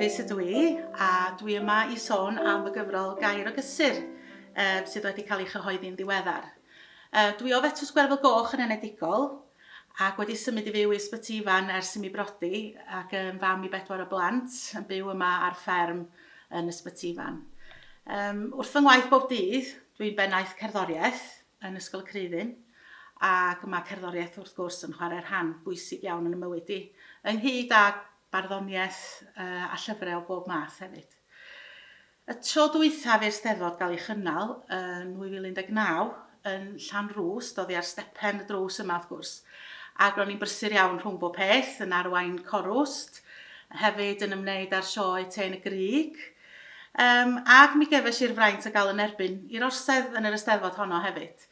Davies ydw i, a dwi yma i sôn am y gyfrol Gair o Gysur, um, sydd wedi cael ei chyhoeddi'n ddiweddar. Uh, dwi o Fetws Gwerfyl Goch yn enedigol, ac wedi symud i fyw i Ysbyty Ifan ers i mi brodi, ac yn fam i bedwar o blant, yn byw yma ar fferm yn Ysbyty Ifan. Um, wrth fy ngwaith bob dydd, dwi'n bennaeth cerddoriaeth yn Ysgol y Creuddyn, ac mae cerddoriaeth wrth gwrs yn chwarae rhan bwysig iawn yn y mywyd i, ynghyd â barddoniaeth a llyfrau o bob math hefyd. Y tro dwythaf i'r Steddfod gael ei chynnal yn 2019 yn Llanrwst, oddi ar stepen y drws yma wrth gwrs, ac ro'n i'n brysur iawn rhwng bob peth, yn arwain corwst, hefyd yn ymwneud â'r sioe Te yn y Grug, um, ac mi gefais i'r fraint o gael yn erbyn i'r orsedd yn yr Eisteddfod honno hefyd.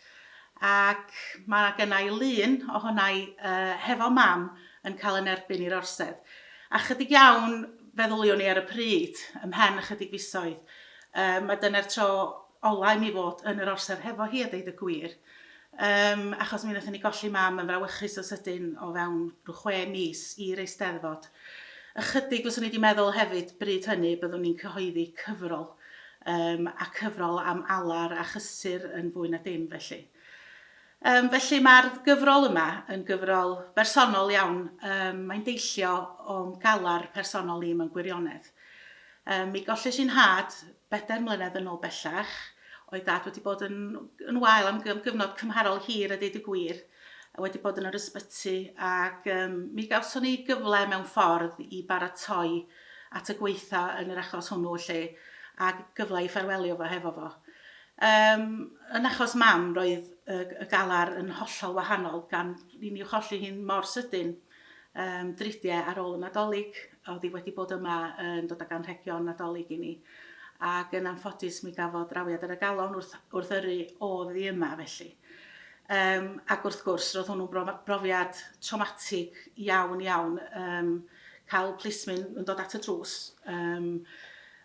Ac mae genna i lun ohona i uh, hefo mam yn cael yn erbyn i'r orsedd. A chydig iawn feddyliwn i ar y pryd, ymhen ychydig fisoedd, um, a dyna'r tro ola i mi fod yn yr orsedd hefo hi a deud y gwir. Um, achos mi wnaethon ni golli mam yn frawychus o sydyn o fewn rhyw chwe mis i'r Eisteddfod. Ychydig fyswn i wedi meddwl hefyd bryd hynny byddwn ni'n cyhoeddi cyfrol um, a cyfrol am alar a chysur yn fwy na dim felly. Um, felly mae'r gyfrol yma yn gyfrol bersonol iawn. Um, mae'n deillio o'm galar personol i mewn gwirionedd. Um, mi golles i'n nhad bedair mlynedd yn ôl bellach. Oedd dad wedi bod yn, yn wael am gyfnod cymharol hir a deud y gwir, wedi bod yn yr ysbyty ac um, mi gawson ni gyfle mewn ffordd i baratoi at y gweitha yn yr achos hwnnw lle a gyfle i ffarwelio fo hefo fo. Um, yn achos mam, roedd y, y galar yn hollol wahanol gan i ni cholli hi'n mor sydyn um, dridiau ar ôl y Nadolig. Oedd hi wedi bod yma yn dod ag anrhegion Nadolig i ni. Ac yn anffodus mi gafodd drawiad ar y galon wrth, wrth yrru oedd hi yma felly. Um, ac wrth gwrs, roedd hwnnw'n brofiad traumatig iawn iawn. Um, cael plismyn yn dod at y drws. Um,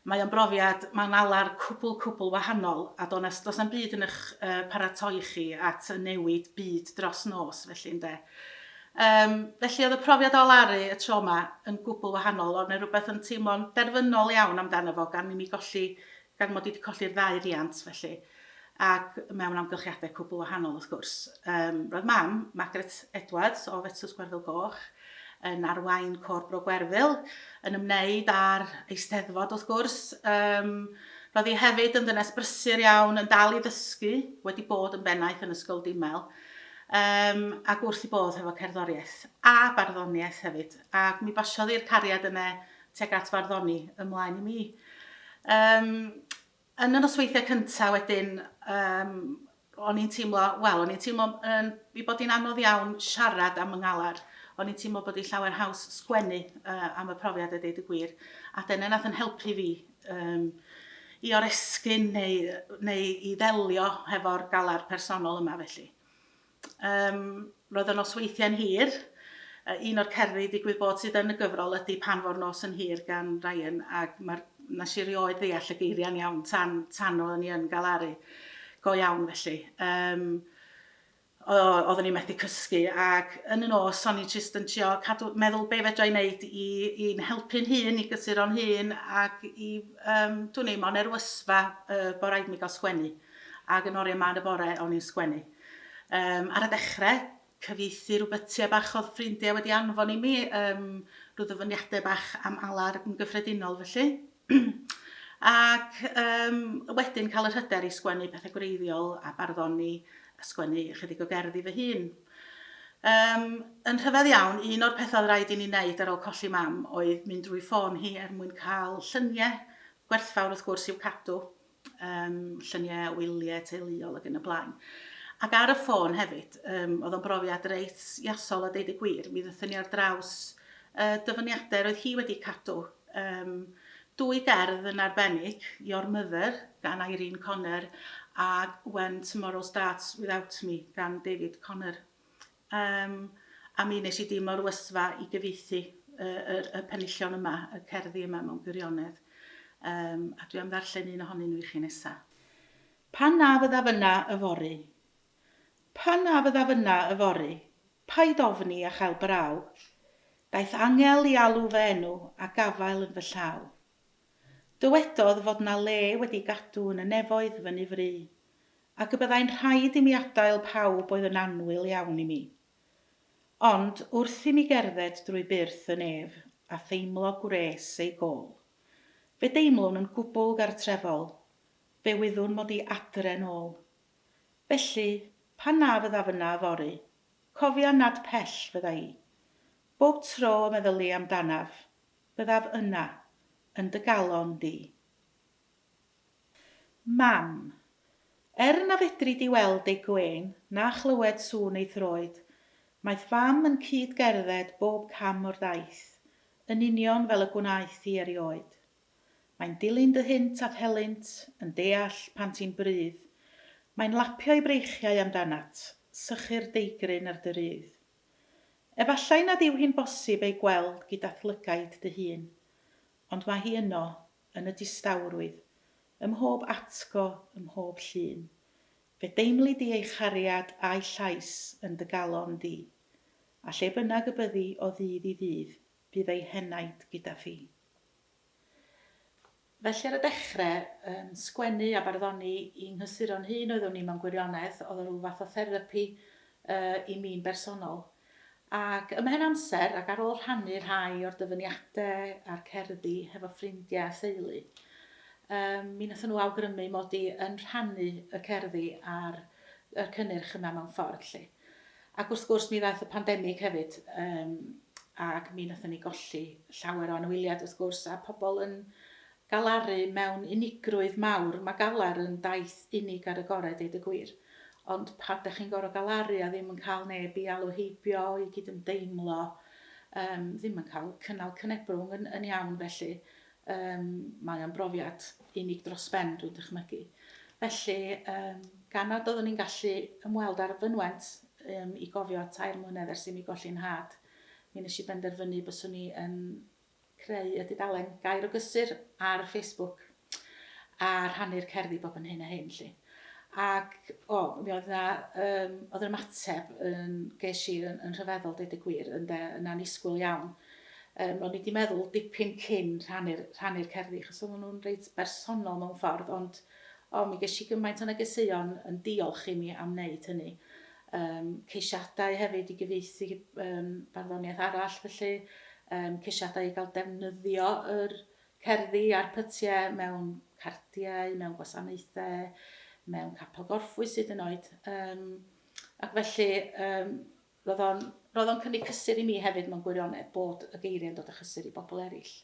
mae o'n brofiad, mae'n alar cwbl, cwbl wahanol, a does, does na'm byd yn eich uh, paratoi chi at y newid byd dros nos, felly ynde. Um, felly oedd y profiad o alaru y tro yma yn gwbl wahanol, oedd yna rhywbeth yn teimlo'n derfynol iawn amdano fo gan i mi golli, gan mod i wedi colli'r ddau riant felly ac mewn amgylchiadau cwbl wahanol wrth gwrs. Um, roedd mam, Margaret Edwards o Fetws Gwerfyl Goch, yn arwain Côr Bro Gwerfyl, yn ymwneud â'r Eisteddfod wrth gwrs. Um, roedd hi hefyd yn ddynes brysur iawn, yn dal i ddysgu, wedi bod yn bennaeth yn Ysgol Dimel, um, ac wrth i bodd hefo cerddoriaeth a barddoniaeth hefyd. Ac mi basiodd i'r cariad yna tuag at farddoni ymlaen i mi. Um, Yn y nosweithiau cyntaf wedyn, um, o'n i'n teimlo, wel, o'n i'n teimlo yn, i bod hi'n anodd iawn siarad am yng ngalar. O'n i'n teimlo bod hi llawer haws sgwennu uh, am y profiad a deud y gwir. A dyna nath yn helpu fi um, i oresgyn neu, neu i ddelio hefo'r galar personol yma felly. Yym, roedd y nosweithiau'n hir. Yy, un o'r cerddi digwydd bod sydd yn y gyfrol ydy Pan fo'r nos yn hir gan Ryan, ac mae'r, nes i rioed ddeall y geiriau'n iawn tan, tan oeddwn i yn galaru go iawn felly. Yym, oeddwn i'n methu cysgu ac yn y nos o'n i jyst yn trio cadw, meddwl be fedra i wneud i, i'n helpu'n hun, i gysuro'n hun ac i, um, dwn i'm, o'n erwysfa uh, bod rhaid mi gael sgwennu. Ac yn oriau mân y bore o'n i'n sgwennu. Yym, ar y dechrau, cyfieithu rhyw bytiau bach oedd ffrindiau wedi anfon i mi, yym, rhyw ddyfyniadau bach am alar yn gyffredinol felly. Ac yym, wedyn cael yr hyder i sgwennu pethau gwreiddiol a barddoni a sgwennu ychydig o gerddi fy hun. Yym, yn rhyfedd iawn, un o'r pethau oedd rhaid i ni wneud ar ôl colli mam oedd mynd drwy ffôn hi er mwyn cael lluniau gwerthfawr wrth gwrs i'w cadw. um, lluniau o wyliau teuluol ac yn y blaen. Ac ar y ffôn hefyd, um, oedd o'n brofiad reit iasol a deud y gwir, mi ddothon ni ar draws uh, dyfyniadau roedd hi wedi cadw. Um, dwy gerdd yn arbennig, Your Mother gan Irene Connor a When Tomorrow Starts Without Me gan David Connor. Yym, a mi wnes i deimlo'r wysfa i gyfieithu y, y, y penillion yma, y cerddi yma mewn gwirionedd. Um, a dwi am ddarllen un ohonyn nhw i chi nesa. Pan na fyddaf yna yfory. Pan na fyddaf yna yfory, paid ofni a chael braw. Daeth angel i alw fy enw a gafael yn fy llaw. Dywedodd fod 'na le wedi gadw yn y nefoedd fyny fry, ac y byddai'n rhaid i mi adael pawb oedd yn annwyl iawn i mi. Ond, wrth i mi gerdded drwy byrth y nef a theimlo gwres ei gôl, fe deimlwn yn gwbl gartrefol, fe wyddwn mod i adre'n ôl. Felly, pan na fyddaf yna yfory, cofia nad pell fydda i. Bob tro y meddyli amdanaf, Byddaf yna, yn dy galon di. Mam. Er na fedri di weld ei gwên, na chlywed sŵn ei throed, mae'th fam yn cyd-gerdded bob cam o'r daith, yn union fel y gwnaeth hi erioed. Mae'n dilyn dy hynt a'th helynt, yn deall pan ti'n brudd. Mae'n lapio'i breichiau amdanat, sychu'r deigryn ar dy rudd. Efallai nad yw hi'n bosib ei gweld gyda'th lygaid dy hun, ond mae hi yno, yn y distawrwydd, ym mhob atgo, ym mhob llun. Fe deimli di ei chariad a'i llais yn dy galon di, a lle bynnag y byddi o ddydd i ddydd, bydd ei henaid gyda thi. Felly ar y dechre, yym, sgwennu a barddoni i nghysuro'n hun oeddwn i mewn gwirionedd, oedd o ryw fath o therapi yy i mi'n bersonol. Ac ymhen amser, ac ar ôl rhannu rhai o'r dyfyniade a'r cerddi hefo ffrindiau a theulu, yym, mi nathon nhw awgrymu mod i yn rhannu y cerddi a'r y cynnyrch yma mewn ffordd 'lly. Ac wrth gwrs mi ddaeth y pandemig hefyd yym ac mi wnaethon ni golli llawer o anwyliaid wrth gwrs a pobl yn galaru mewn unigrwydd mawr. Mae galar yn daith unig ar y gorau deud y gwir. Ond pan dych chi'n gorfod galaru a ddim yn cael neb i alw heibio, i gydymdeimlo, yym ddim yn cael cynnal cynebrwng yn yn iawn felly, Yym, mae o'n brofiad unig dros ben, dwi'n dychmygu. Felly, yym, gan nad oeddwn i'n gallu ymweld â'r fynwent yym i gofio 3 mlynedd ers i mi golli 'nhad, mi wnes i benderfynu byswn i yn creu y dudalen Gair o Gysur ar Facebook a rhannu'r cerddi bob yn hyn a hyn 'lly. Ac, o, mi oedd 'na, yym, oedd yr ymateb yn, ges i yn, yn rhyfeddol deud y gwir, ynde, yn annisgwyl iawn. Yym, o'n i 'di meddwl dipyn cyn rhannu'r, rhannu'r cerddi, achos oedden nhw'n reit bersonol mewn ffordd, ond, o, mi ges i gymaint o negeseuon yn diolch i mi am wneud hynny. Yym, ceisiadau hefyd i gyfieithu yym, barddoniaeth arall, felly, yym, ceisiadau i gael defnyddio yr Cerddi a'r pytiau mewn cardiau, mewn gwasanaethau, mewn capel gorffwys hyd yn oed. Yym, ac felly, yym, roedd o'n, roedd o'n cynnig cysur i mi hefyd mewn gwirionedd bod y geiriau'n dod â chysur i bobl eraill.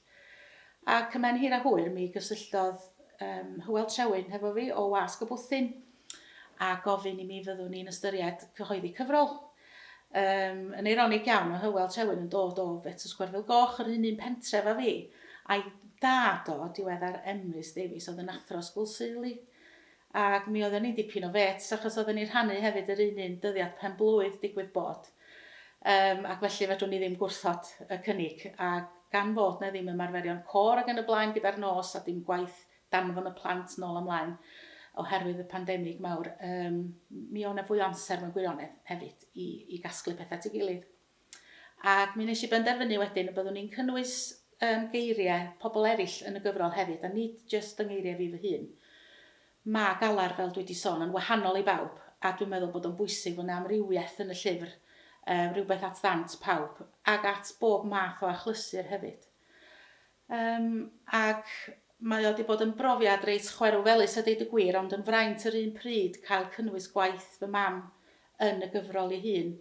Ac ymhen hir a hwyr mi gysylltodd um, Hywel Trewyn hefo fi o Wasg y Bwthyn a gofyn i mi fyddwn i'n ystyried cyhoeddi cyfrol. Yym, yn eironig iawn, mae Hywel Trewyn yn dod o Fetws Gwerfyl Goch, yr un un pentref â fi, a'i dad o, diweddar Emrys Davies, oedd yn athro Ysgol Sul i. Ac mi oedden ni'n dipyn o fêts, achos oedden ni'n rhannu hefyd yr un un dyddiad pen-blwydd, digwydd bod. Yym, ac felly fedrwn ni ddim gwrthod y cynnig. A gan fod 'na ddim ymarferion côr ac yn y blaen gyda'r nos a dim gwaith danfon y plant nôl a mlaen oherwydd y pandemig mawr, yym, mi o' 'na fwy o amser mewn gwirionedd hefyd i i gasglu pethau at ei gilydd. Ac mi wnes i benderfynu wedyn y byddwn i'n cynnwys yym geiriau pobl eraill yn y gyfrol hefyd, a nid jyst yng ngeiriau fi fy hun. Mae galar, fel dwi 'di sôn, yn wahanol i bawb, a dwi'n meddwl bod o'n bwysig fod 'na amrywiaeth yn y llyfr, yy rhywbeth at ddant pawb, ac at bob math o achlysur hefyd. Yym, ac mae o 'di bod yn brofiad reit chwerw felys a deud y gwir, ond yn fraint yr un pryd cael cynnwys gwaith fy mam yn y gyfrol ei hun.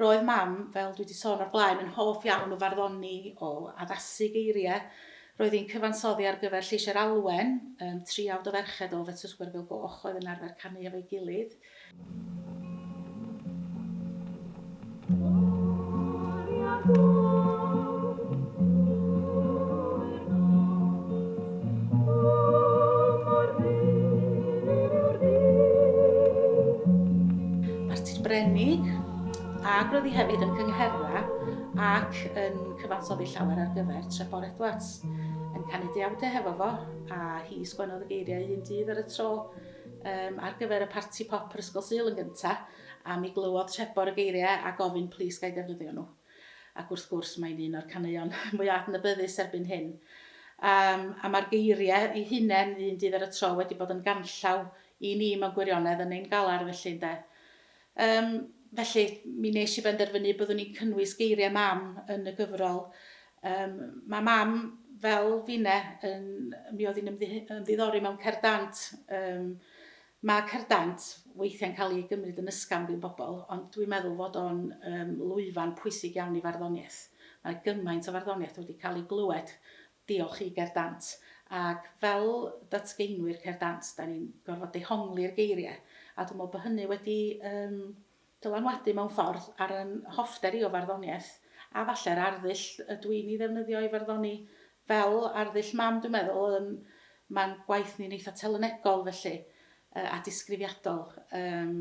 Roedd mam, fel dwi 'di sôn o'r blaen, yn hoff iawn o farddoni, o addasu geiriau. Roedd hi'n cyfansoddi ar gyfer Lleisiau'r Alwen, yym, triawd o ferched o Fetws Gwerfyl Goch oedd yn arfer canu efo'i gilydd. Parti'r Brenig, ac roedd hi hefyd yn cyngherddau ac yn cyfansoddi llawer ar gyfer Trebor Edwards, yn canu deuawdau hefo fo, a hi sgwennodd y geiriau un dydd ar y tro. yym ar gyfer y parti pop yr Ysgol Sul yn gynta, a mi glywodd Trebor y geiriau a gofyn plîs ga i defnyddio nhw. Ac wrth gwrs mae'n un o'r caneuon mwya adnabyddus erbyn hyn. Um, a mae'r geiriau eu hunain un dydd ar y tro wedi bod yn ganllaw i ni mewn gwirionedd yn ein galar felly ynde. Um, felly, mi nes i benderfynu byddwn ni'n cynnwys geiriau mam yn y gyfrol. Um, mae mam, fel finne, yn, mi oedd hi'n ymddiddori mewn cerdant. Um, mae cerdant weithiau'n cael ei gymryd yn ysgafn gan bobl, ond dwi'n meddwl fod o'n um, lwyfan pwysig iawn i farddoniaeth. Mae gymaint o farddoniaeth wedi cael ei glywed diolch i Gerdant. Ac fel datgeinwyr Cerdant, da ni'n gorfod dehongli'r geiriau. A dwi'n meddwl bod hynny wedi um, dylanwadu mewn ffordd ar yn hoffter i o farddoniaeth, a falle'r arddull ydw i'n ei ddefnyddio i farddoni fel arddull mam, dwi'n meddwl. Um, mae'n gwaith ni'n eitha telynegol felly, a disgrifiadol. Um,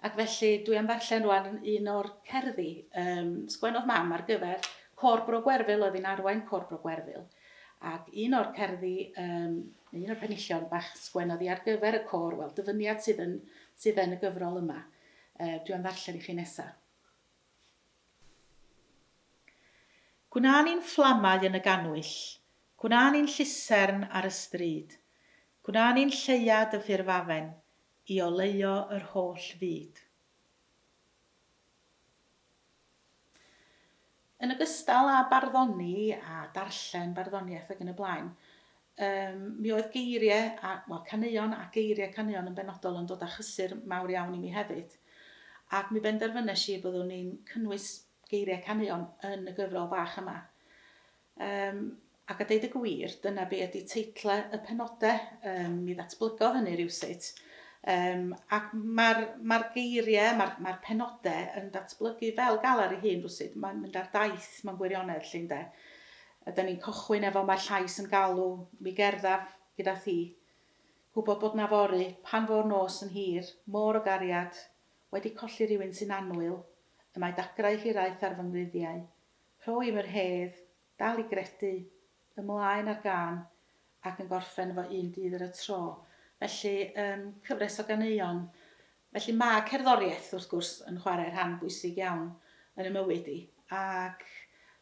ac felly dwi am ddarllen rwan un o'r cerddi um, sgwennodd mam ar gyfer Côr Bro Gwerfyl, oedd hi'n arwain Côr Bro Gwerfyl. Ac un o'r cerddi, um, un o'r penillion bach sgwennodd hi ar gyfer y côr, wel, dyfyniad sydd yn, sydd yn y gyfrol yma. Dwi am ddarllen i chi nesa. Gwna ni'n fflamau yn y gannwyll, gwna ni'n llusern ar y stryd, gwna ni'n lleuad y ffurfafen i oleuo yr holl fyd. Yn ogystal â barddoni a darllen barddoniaeth ac yn y blaen, yym, mi oedd geiriau, a, wel, caneuon a geiriau caneuon yn benodol yn dod â chysur mawr iawn i mi hefyd. Ac mi benderfynes i y byddwn i'n cynnwys geiriau caneuon yn y gyfrol fach yma. Yym, ac a deud y gwir, dyna be ydy teitle y penode. Yym, mi ddatblygodd hynny rywsut. Yym, ac mae'r mae geiriau, mae'r mae penode yn datblygu fel galar ei hun rywsut. Mae'n mynd ar daith mewn gwirionedd, 'lly ynde. Ydan ni'n cychwyn efo 'Mae'r llais yn galw, mi gerddaf gyda thi'. Gwybod bod 'na fory, pan fo'r nos yn hir, môr o gariad, wedi colli rhywun sy'n annwyl, y mae dagrau hiraeth ar fy ngruddiau. Rho i'm yr hedd, dal i gredu, ymlaen â'r gân, ac yn gorffen efo Un Dydd ar y Tro. Felly, yym, cyfres o ganeuon. Felly mae cerddoriaeth, wrth gwrs, yn chwarae rhan bwysig iawn yn 'y mywyd i, ac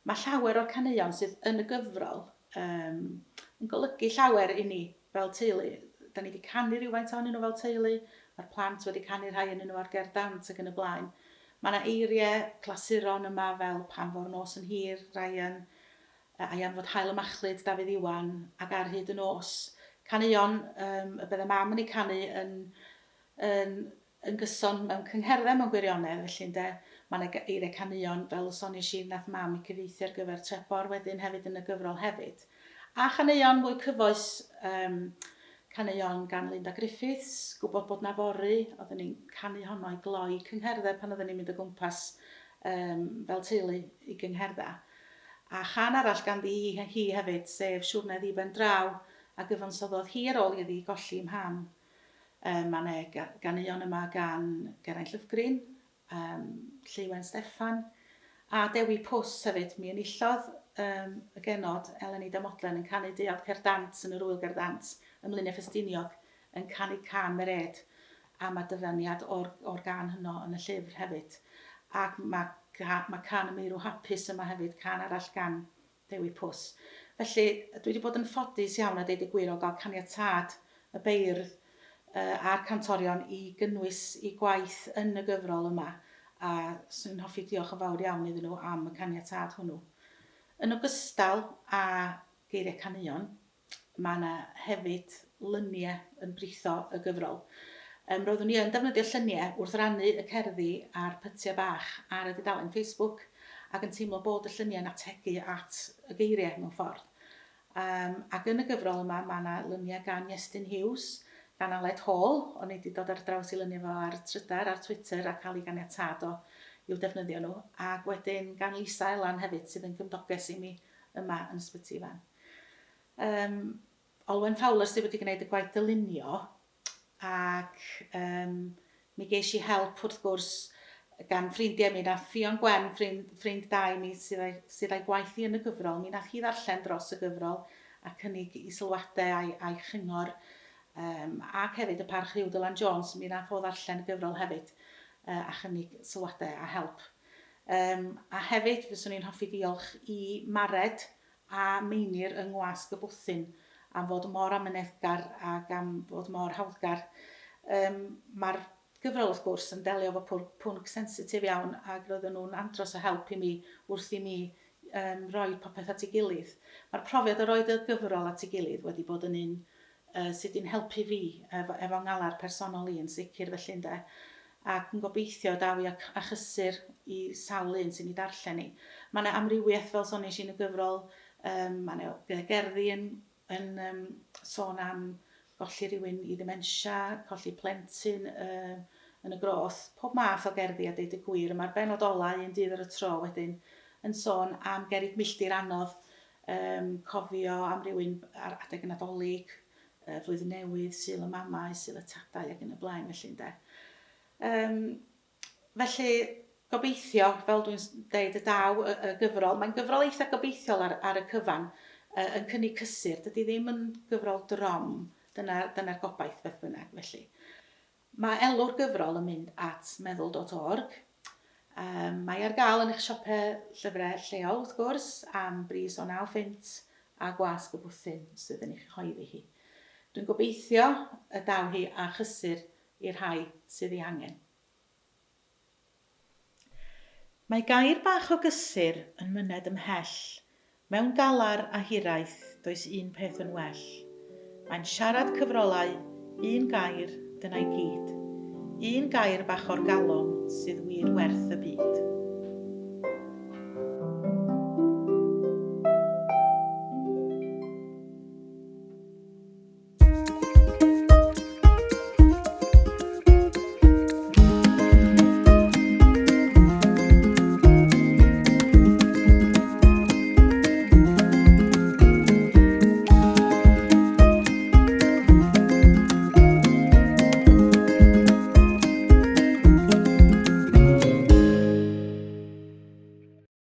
mae llawer o'r caneuon sydd yn y gyfrol, yym, yn golygu llawer i ni fel teulu. Da ni 'di canu rhywfaint ohonyn nhw fel teulu, mae'r plant wedi canu rhai ohonyn nhw ar gerdd dant ac yn y blaen. Mae 'na eiriau clasuron yma fel 'Pan fo'r nos yn hir', Ryan, 'A Ian fod haul y machlud', Dafydd Iwan, ac 'Ar hyd y nos'. Caneuon yym y bydde mam yn eu canu yn yn yn gyson mewn cyngherddau mewn gwirionedd, felly ynde. Mae 'na eiriau caneuon, fel y soniais i, nath mam eu cyfieithu ar gyfer Trebor wedyn hefyd yn y gyfrol hefyd. A chaneuon mwy cyfoes, yym, caneuon gan Linda Griffiths, Gwybod Bod 'Na Fory, oedden ni'n canu honno i gloi cyngherddau pan oedden ni'n mynd o gwmpas yym fel teulu i gyngherddau. A chân arall ganddi hi hi hefyd, sef Siwrne Ddi-ben Draw, a gyfansoddodd hi ar ôl iddi golli mham. Yym, mae 'na ganeuon yma gan Geraint Lövgreen, yym, Lleuwen Steffan, a Dewi Pws hefyd. Mi enillodd yym, y genod Eleni Damodlen yn canu Deuawd Cerdd Dant yn yr Ŵyl Gerdd Dant ym Mlaenau Ffestiniog yn canu cân Merêd, a mae dyfyniad o'r, o'r gân hynno yn y llyfr hefyd. Ac mae, mae cân y Meirw Hapus yma hefyd, cân arall gan Dewi Pws. Felly, dwi wedi bod yn ffodus iawn a deud y gwir o gael caniatâd y beirdd a'r cantorion i gynnwys eu gwaith yn y gyfrol yma a 'swn i'n hoffi diolch yn fawr iawn iddyn nhw am y caniatâd hwnnw. Yn ogystal â geiriau caneuon, Mae yna hefyd lyniau yn britho y gyfrol. Yym, roeddwn i yn defnyddio lluniau wrth rannu y cerddi a'r pytiau bach ar y dudalen Facebook ac yn teimlo bod y lluniau'n ategu at y geiriau mewn ffordd. Yym, ac yn y gyfrol yma mae yna luniau gan Iestyn Hughes, gan Aled Hall, o'n i wedi dod ar draws ei luniau fo ar Trydar, ar Twitter a cael ei ganiatâd o i'w defnyddio nhw, ac wedyn gan Lisa Elan hefyd sydd yn gymdoges i mi yma yn Ysbyty Ifan. Yym, Olwen Fowler sydd wedi gwneud y gwaith dylunio ac yym, mi ges i help wrth gwrs gan ffrindiau mi. Nath Ffion Gwen, ffrind, ffrind da i mi sydd â'i, sydd â'i gwaith hi yn y gyfrol, mi nath hi ddarllen dros y gyfrol a cynnig i sylwadau a'i, a'i chyngor. Um, ac hefyd y parch Huw Dylan Jones, mi nath o ddarllen y gyfrol hefyd uh, a chynnig sylwadau a help. Um, a hefyd, fyswn i'n hoffi diolch i Mared a Meinir yng Ngwasg y Bwthyn am fod mor amyneddgar ac am fod mor hawddgar. Um, Mae'r gyfrol wrth gwrs yn delio efo pwnc sensitif iawn ac roedden nhw'n andros o help i mi wrth i mi um, roi popeth at ei gilydd. Mae'r profiad o roed y gyfrol at ei gilydd wedi bod yn un uh, sydd wedi'n helpu fi efo, efo ngalar personol i yn sicr felly ynde. Ac yn gobeithio daw i a chysur i sawl un sy'n ei darllen ni. Mae yna amrywiaeth fel soniais i yn y gyfrol, um, mae yna gerddi yn, yn um, sôn am golli rhywun i ddementia, colli plentyn uh, yn y groth, pob math o gerddi a deud y gwir. Mae'r benod ola, un dydd ar y tro wedyn, yn sôn am gerig milltir anodd, um, cofio am rywun ar adeg y Nadolig, uh, flwyddyn newydd, Sul y Mamau, Sul y Tadau ac yn y blaen felly ynde. Um, felly, gobeithio, fel dwi'n deud, y daw y, y gyfrol. Mae'n gyfrol eitha gobeithiol ar, ar y cyfan, uh, yn cynnig cysur. Dydy ddim yn gyfrol drom, dyna'r dyna gobaith beth bynnag felly. Mae elw'r gyfrol yn mynd at meddwl.org. Um, mae ar gael yn eich siopau llyfrau lleol, wrth gwrs, am bris o 9 phunt a gwasg y bwthyn sydd yn ei chyhoeddi hi. Dwi'n gobeithio y daw hi â chysur i'r rhai sydd ei angen. Mae gair bach o gysur yn myned ymhell, Mewn galar a hiraeth does un peth yn well. Mae'n siarad cyfrolau, un gair, dyna'i gyd. Un gair bach o'r galon sydd wir werth y byd.